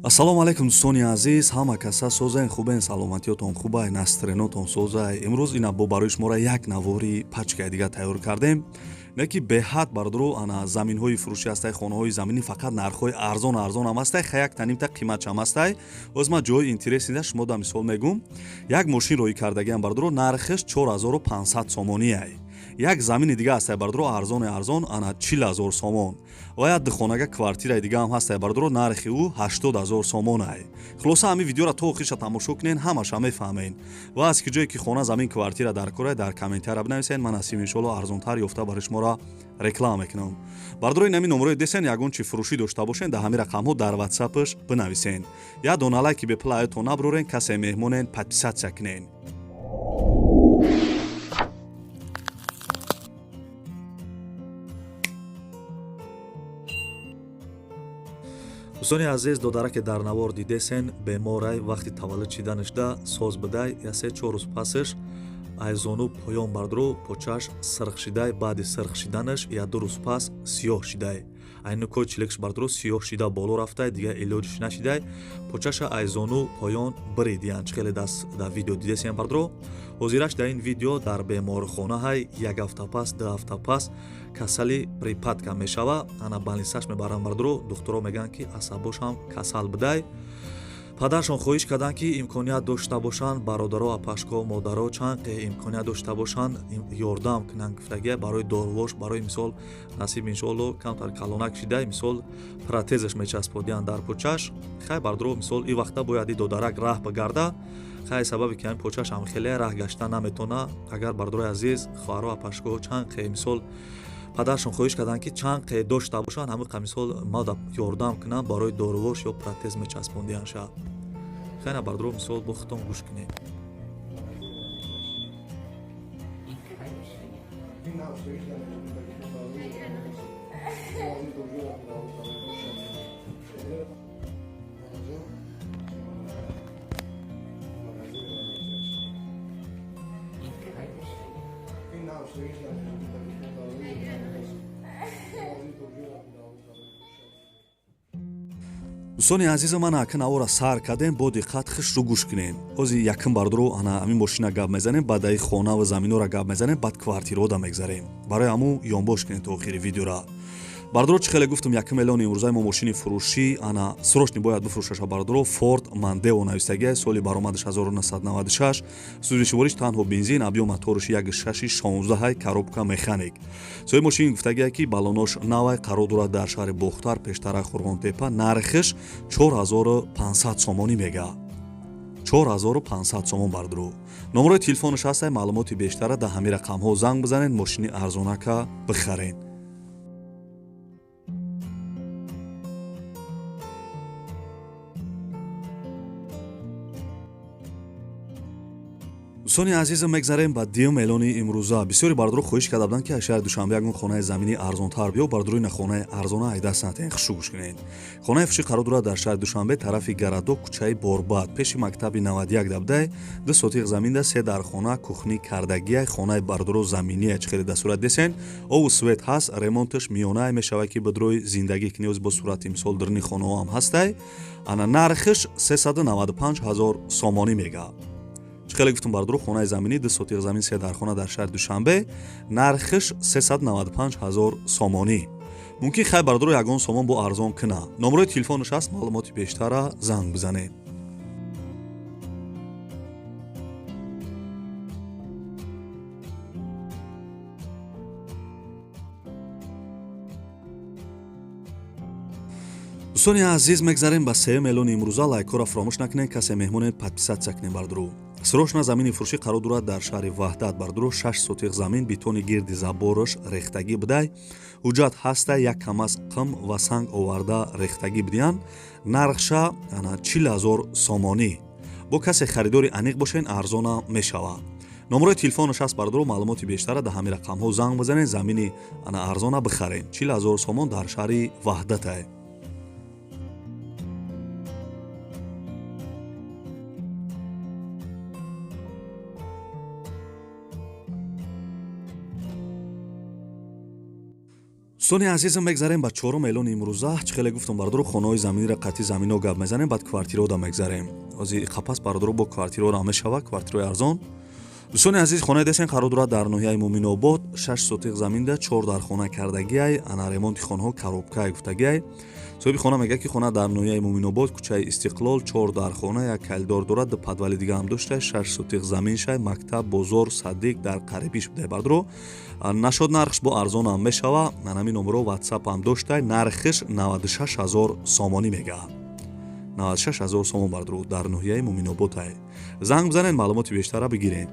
Ассалому алайкум, дӯстони азиз, ҳама каса созаен, хубен, саломатиётон хубай, настроение-тон созай. Имрӯз ина бо барои шуморо як навори пачкаи дига тайёр кардем. Не ки беҳад, бародаро, ана заминҳои фурӯшӣ ҳастай, хонаҳои заминӣ, фақат нархҳои арзон арзон ҳам ҳастай, хаяк танимта қиматшам ҳастай. Оз ман ҷои интересный шумо да мисол мегум. Як мошин роӣ кардагиам, бародаро, нархаш 4500 сомониай. Як замини дига ҳастай, бародаро, арзони арзон, ана 40 000 сомон. Ва як духонага квартираи дига ҳам ҳастай, бародаро, нархи ӯ 80 000 сомонай. Хулоса, ҳамин видеоро то охириша тамошо кунен, ҳамаша мефаҳмен. Ва аз ки ҷое ки хона, замин, квартира дар корай, дар комментария бинависен, ман насиб иншоалло арзонтар ёфта барои шуморо реклама мекунам. Бародаро, ин ҳамин номерои десен, ягон чи фурӯшӣ дошта бошен, дар ҳамин рақамҳо дар ватсапш бинависен. Як дона лайки бепул аётон набурорен, касе меҳмонен, подписаться кунен. Дӯстони азиз, додараке дар навор дидесен, беморай. Вақти таваллуд шиданашда соз бидай, я 3-4 рӯз пасаш айзону поён, бардро, почаш сирх шидай. Баъди сирх шиданаш я 2 рӯз пас сиёҳ шидай. Айнукои чилекш, бардро, сиёҳ шида боло рафтай, дигар илоҷиш нашидай, почаша айзону поён биридиян. Чӣ хеле даст дар видео дидесен, бардро. Ҳозираш дар ин видео дар беморхона ҳай. Як ҳафта пас, 2 ҳафта пас касали припадка мешава, ана больница-ш мебаранд, бардро. Духтуро мегӯянд, ки асабошам касал бидай. Падаршон хоҳиш карданд, ки имконият дошта бошанд, бародаро, апашко, модаро, чанд ке имконият дошта бошанд, ёрдам кунанд, гуфтагия, барои дорувош. Барои мисол, насиб иншоалло камтар калонак шидай, мисол, протезаш мечасподиянд дар почаш. Хай, бардро, мисол, и вақта бояд и додарак раҳ бигарда. Хай, сабаби ки ҳамин почаш ҳам хеле раҳ гашта наметона. Агар, бардорои азиз, хоҳаро, апашко, чанд ке, мисол, падаршон хоҳиш карданд, ки чанд қе дошта бошанд, ҳамин қа, мисол, мада ёрдам кунанд, барои дорувош ё протез мечаспондиян ша. Хайна, бардро, мисол, бо худтон гӯш кунед. Дӯстони азизу, ман ака навора сар кардем, бо диққат хушрӯ гӯш кунем. Ҳози якм, бардоро, ана ҳамин мошина гап мезанем, баъд аи хона ва заминора гап мезанем, баъд квартираода мегзарем. Барои ҳамун ёнбош кунем то охири видеора. Бардоро, чӣ хеле гуфтум, якм эълони имрӯзаи мо мошини фурӯшӣ, ана срочный бояд бифурӯшаша, бардоро. Форд Мандео навистагия, соли баромадаш 1996, сӯзишвориш танҳо бензин, объём моторш 1,6 16, коробка механик. Соҳиби мошин гуфтагия, ки балонош навай, қарор дорад дар шаҳри Бохтар, пештара Қурғонтепа. Нархиш 4500 сомонӣ мега, 4500 сомон, бардоро. Номерои телефонаш ҳастай, маълумоти бештара дар ҳамин рақамҳо занг бизанед, мошини арзонака бихаред. Дӯстони азиза, мегзарем ба дуюм эълони имрӯза. Бисёри бардоро хоҳиш карда буданд, ки аз шаҳри Душанбе ягон хонаи заминӣ арзонтар биё. Бардоро, ина хонаи арзона айдаст натен, хушу гӯш кунед. Хонаи фурӯшӣ қарор дорад дар шаҳри Душанбе, тарафи Городок, кӯчаи Борбад, пеши мактаби 91 дабдай. 2 сотиқ заминда, се дархона, кухни кардагия. Хонаи, бардоро, заминия, чӣ хеле дар сурат десен, обу свет ҳаст, ремонташ миёнае мешавад, ки бидрои зиндагӣ кунӣ. Бо сурати мисол дурни хонаҳо ҳам ҳастай. Ана нархиш 395 ҳазор сомонӣ мега. Чӣ хеле гуфтум, бардоро, хонаи заминӣ, 2 сотиқ замин, се дархона дар шаҳри Душанбе, нархиш 395 ҳазор сомонӣ. Мумкин, хай, бардоро, ягон сомон бо арзон куна. Номерои телефонаш ҳаст, маълумоти бештара занг бизанед. Дӯстони азиз, мегзарем ба сеюм эълони имрӯза. Лайкҳоро фаромӯш накунед, касе меҳмонед, подписаться кунед, бардоро. Срочно замини фурӯшӣ қарор дорад дар шаҳри Ваҳдат, бардоро, 6 сотиқ замин, бетони гирди заборош рехтагӣ бидай, ҳуҷҷат ҳаста, як камаз қим ва санг оварда рехтагӣ бидиҳанд. Нархша ана 40 000 сомонӣ. Бо касе харидори аниқ бошен, арзона мешавад. Номерои телефонаш ҳаст, бардоро, маълумоти бештара дар ҳамин рақамҳо занг бизанед, замини ана арзона бихаред. 40 000 сомон дар шаҳри Ваҳдатае. Дӯстони азизам, мегзарем ба чорум эълони имрӯза. Чӣ хеле гуфтам, бародаро, хонаҳои заминиро қатъи замино гап мезанем, баъд квартираода мегзарем. Ҳозир қапас, бародаро, бо квартираода мешава, квартираои арзон. Дӯстони азиз, хонаи десен қарор дорад дар ноҳияи Муминобод, 6 сотиқ заминда, чор дар хона кардагиай. Ана ремонти хонаҳо коробкай гуфтагиай. Соҳиби хона мегӯяд, ки хона дар ноҳияи Муминобод, кӯчаи Истиқлол, чор дар хона, як калидор дорад, ду подвали дига ҳам дошта, 6 сотиқ замин шай, мактаб, бозор, садик дар қарибиш будай. Бардро, нашод нархш бо арзонам мешава. Анами номеро ватсап ҳам доштай. Нархиш 96 ҳазор сомонӣ мега, 96 ҳазор сомон, бардро, дар ноҳияи Муминоботай. Занг бизанед, маълумоти бештара бигиред.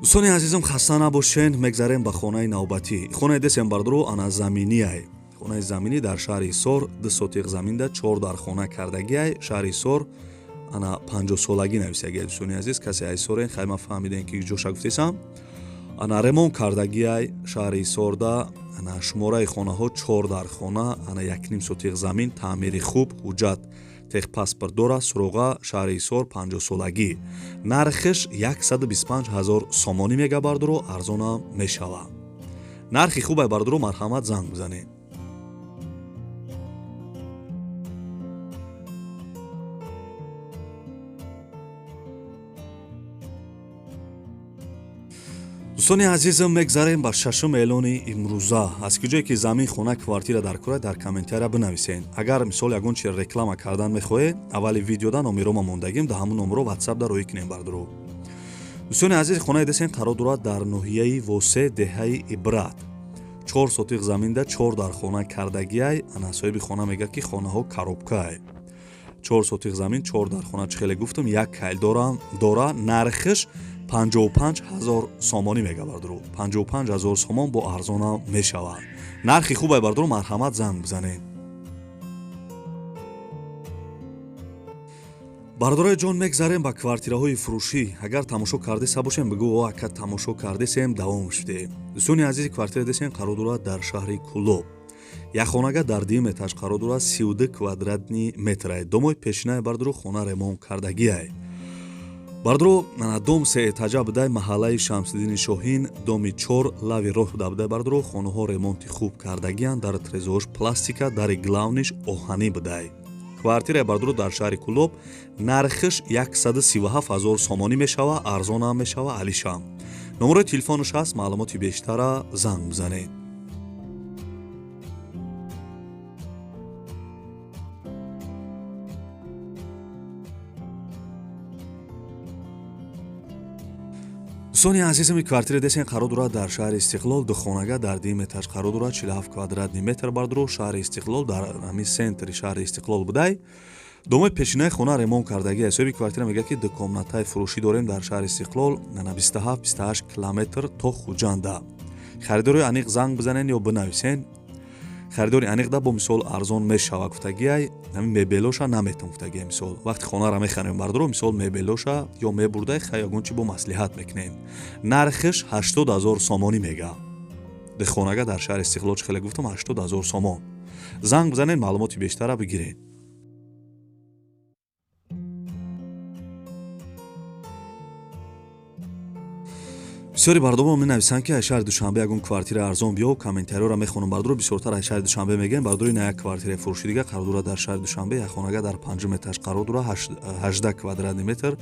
Дӯстони азизам, хаста набошен. Мегзарем ба хонаи навбатӣ. Хонаи десем, бардро, ана заминиай. Хонаи заминӣ дар шаҳри Ҳисор, 2 сотиқ заминда, чор дар хона кардагиай. Шаҳри Ҳисор, ана 50-солагӣ нависагиай. Дӯстони азиз, касе аз Ҳисорен, хайма фаҳмидем, ки ҷоша гуфтесам. Ана ремонт кардагиай шаҳри Ҳисорда. Ана шумораи хонаҳо чор дар хона, ана 1,5 сотиқ замин, таъмири хуб, ҳуҷҷат, техпаспорт дора. Суроға шаҳри Ҳисор, 50-солагӣ. Нархиш 125 ҳазор сомонӣ мега, бардоро, арзонам мешава. Нархи хубай, бардоро, марҳамат, занг бизанед. Дӯстони азизам, мегзарем ба шашум эълони имрӯза. Аз куҷое ки замин, хона, квартира дар кора, дар комментария бинависед. Агар, мисол, ягон чи реклама кардан мехоҳед, аввали видеода номерома мондагим, да ҳамун номеро ватсап да роҳӣ кунем, бардоро. Дӯстони азиз, хонаи десен қарор дорад дар ноҳияи Восе, деҳаи Ибрат, 4 сотиқ заминда, чор дар хона кардагиай. Ана соҳиби хона мегӯяд, ки хонаҳо коробкаай. 4 сотиқ замин, чор дар хона, чӣ хеле гуфтам, як калидорам дора. Нархиш 55 ҳазор сомонӣ мега, бардоро. 55 ҳазор сомон бо арзонам мешавад. Нархи хубай, бардоро, марҳамат, занг бизанед. Бародарои ҷон, мегзарем ба квартираҳои фурӯшӣ. Агар тамошо кардеса бошем, бигӯ: «О, ака, тамошо кардесем, давом шудем». Дӯстони азизи, квартира десем қарор дорад дар шаҳри Кулоб, якхонага дар дуюм этаж қарор дорад, 32 квадратный метрай. Домои пешинаи, бардоро, хона ремонт кардагиай. Бардоро, дом се этажа будай, маҳаллаи Шамсиддини Шоҳин, доми 4, лави роҳ буда будай. Бардоро, хонаҳо ремонти хуб кардагиянд, дар трезош пластика, дари главниш оҳанӣ будай. Квартираи, бардоро, дар шаҳри Кулоб нархиш 137 ҳазор сомонӣ мешава, арзонам мешава, алишам. Номерои телефонаш ҳаст, маълумоти бештара занг бизанед. Дӯстони азизами, квартира десен қарор дорад дар шаҳри Истиқлол, духонага дар дуюм этаж қарор дорад, 47 квадратный метр. Бардоро, шаҳри Истиқлол, дар ҳамин центри шаҳри Истиқлол будай. Домои пешинаи хона ремонт кардагӣ. Ҳисоби квартира мегӯяд, ки дукомнатаи фурӯшӣ дорем дар шаҳри Истиқлол, на 27 28 километр то Хуҷанда. Харидори аниқ занг бизанен ё бинависен. Харидори аниқ да бо, мисол, арзон мешава гуфтагиай. Ҳамин мебелоша наметон гуфтагиай. Мисол, вақти хонаро мехарем, бардоро, мисол, мебелоша ё мебурдай, хай, ягон чи бо маслиҳат мекунем. Нархиш 80 000 сомонӣ мега. Дихонага дар шаҳри Истиқлол, чӣ хеле гуфтам, 80 000 сомон. Занг бизанед, маълумоти бештара бигиред. Бисёри бардомо менависанд, ки аз шаҳри Душанбе ягон квартира арзон биё. Комментариёро мехонам, бардоро, бисёртар аз шаҳри Душанбе мегӯем. Бардори, на як квартираи фурӯши дига қарор дорад дар шаҳри Душанбе, як хонага дар панҷум этаж қарор дорад, 18 квадратный метр,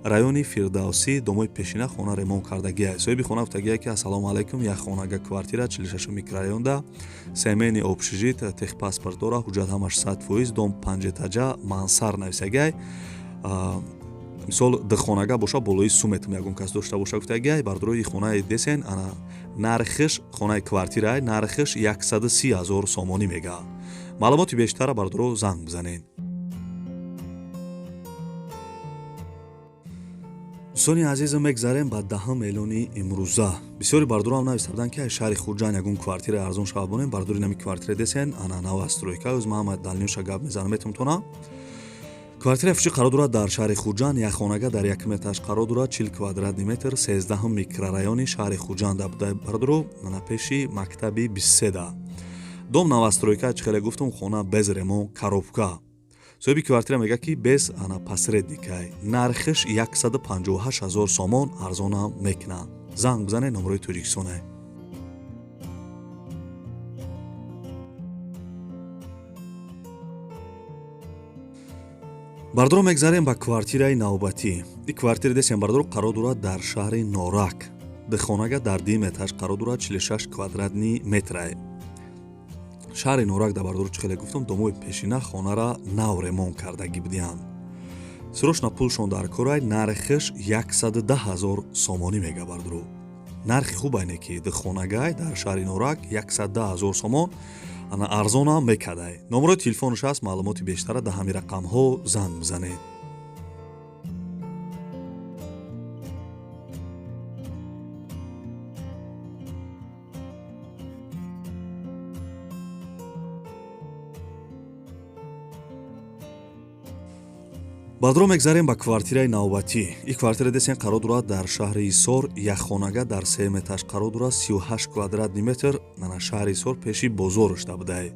райони Фирдавсӣ, домои пешина, хона ремонт кардагия. Соҳиби хона гуфтагия, ки ассалому алайкум, як хонага квартира 46 микрорайонда, семейный общежит, техпаспорт дора, ҳуҷҷат ҳамаш 100%, дом панҷэтажа, мансар нависагиай. Мисол, духонага боша, болои суметум ягон кас дошта боша гуфтагиай. Бардорои, хонаи десен, ана нархиш, хонаи квартираи, нархиш 130 ҳазор сомонӣ мега. Маълумоти бештара, бардоро, занг бизанед. Дӯстони азизам, мегзарем ба даҳум эълони имрӯза. Бисёри бардорам нависта буданд, ки аз шаҳри Хуҷанд ягон квартираи арзон шава бонем. Бардори, нами квартира десен, ана новостройка, ӯз маҳамад далниёша гап мезанам метумтона. Квартираи фурӯшӣ қарор дорад дар шаҳри Хуҷанд, якхонага дар якум этаж қарор дорад, 40 квадратный метр, 13-ҳум микрорайони шаҳри Хуҷанда буда, бардоро, ана пеши мактаби 23-да. Дом новостройка, чӣ хеле гуфтам, хона без ремонт, коробка. Соҳиби квартира мегӯяд, ки без ана посредникай. Нархиш 158 ҳазор сомон, арзонам мекунанд. Занг бизанед, номерои Тоҷикистонай. Бардоро, мегзарем ба квартираи навбатӣ. И квартира десем, бардоро, қарор дорад дар шаҳри Норак. Духонага дар дим этаж қарор дорад, 46 квадратный метрай. Шаҳри Норак да, бардоро, чӣ хеле гуфтам, домои пешина хонара нав ремонт кардагӣ будианд. Срочно пулшон дар корай. Нархиш 110 ҳазор сомонӣ мега, бардоро. Нархи хуб айне, ки духонагай дар шаҳри Норак, 110 ҳазор сомон, ана арзонам мекардай. Номерои телефонаш ҳаст, маълумоти бештара дар ҳамин рақамҳо занг бизанед. Баъдро мегзарем ба квартираи навбатӣ. И квартира десен қарор дорад дар шаҳри Ҳисор. Якхонага дар сеюм этаж қарор дорад, 38 квадратный метр. Ана шаҳри Ҳисор, пеши бозор шуда будай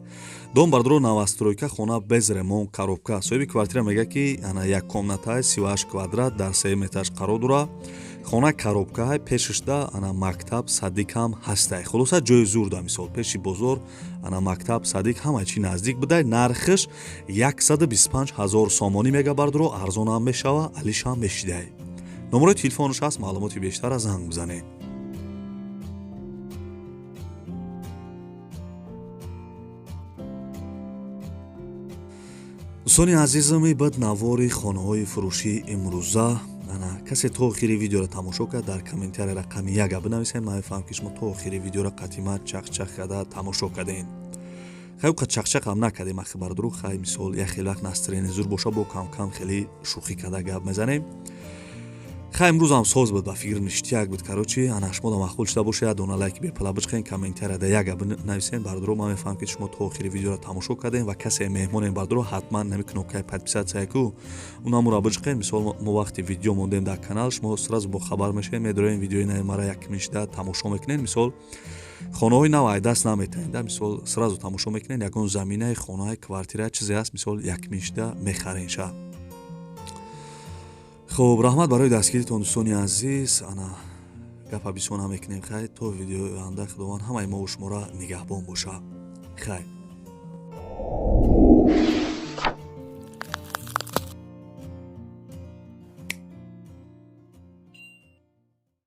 дом, бардоро. Новостройка, хона без ремонт, коробка. Соҳиби квартира мегӯяд, ки ана як комнатаи 38 квадрат дар сеюм этаж қарор дорад, хона коробкаҳай, пешашда ана мактаб, садикам ҳастай. Хулоса, ҷои зур да, мисол, пеши бозор, ана мактаб, садик, ҳама чӣ наздик будай. Нархиш 125 ҳазор сомонӣ мега, бардоро, арзонам мешава, алишам мешидай. Номерои телефонаш ҳаст, маълумоти бештара занг бизанед. Дӯстони азизам, бад навори хонаҳои фурӯшии имрӯза. Ана касе то охири видеоро тамошо кард, дар комментария рақами яга бинависед. Ман мефаҳмам, ки шумо то охири видеоро қатима чақчақ карда тамошо кардем. Хай, уқа чақчақам накардем ахи, бардуру. Хай, мисол, як хеле вақт настроение зур боша, бо камкам хеле шӯхӣ карда гап мезанем. Хай, имрӯзам соз буд, ба фикр ништяк буд. Короче, ана шумо да махбул шуда боша, як дона лайки бепала бичқен, комментария да яга бинависен. Бардуро, ман мефаҳмам, ки шумо то охири видеоро тамошо кардем ва касе меҳмонем, бардуро, ҳатман нами кнопкаи подписаться ку унамура бичқен. Мисол, мо вақти видео мондем дар канал, шумо сразу бохабар мешавед, медорем видеои нави мара якмишда тамошо мекунед. Мисол, хонаҳои нав айдаст наметаҳед да, мисол, сразу тамошо мекунед, ягон заминаи хонаи, квартира, чизе ҳаст, мисол, якмишда мехарен ша. Хуб, раҳмат барои дастгиритон, дӯстони азиз. Ана гапа бисёр намекунем. Хай, то видеои оянда Худованд ҳамаи мову шуморо нигаҳбон боша. Хай.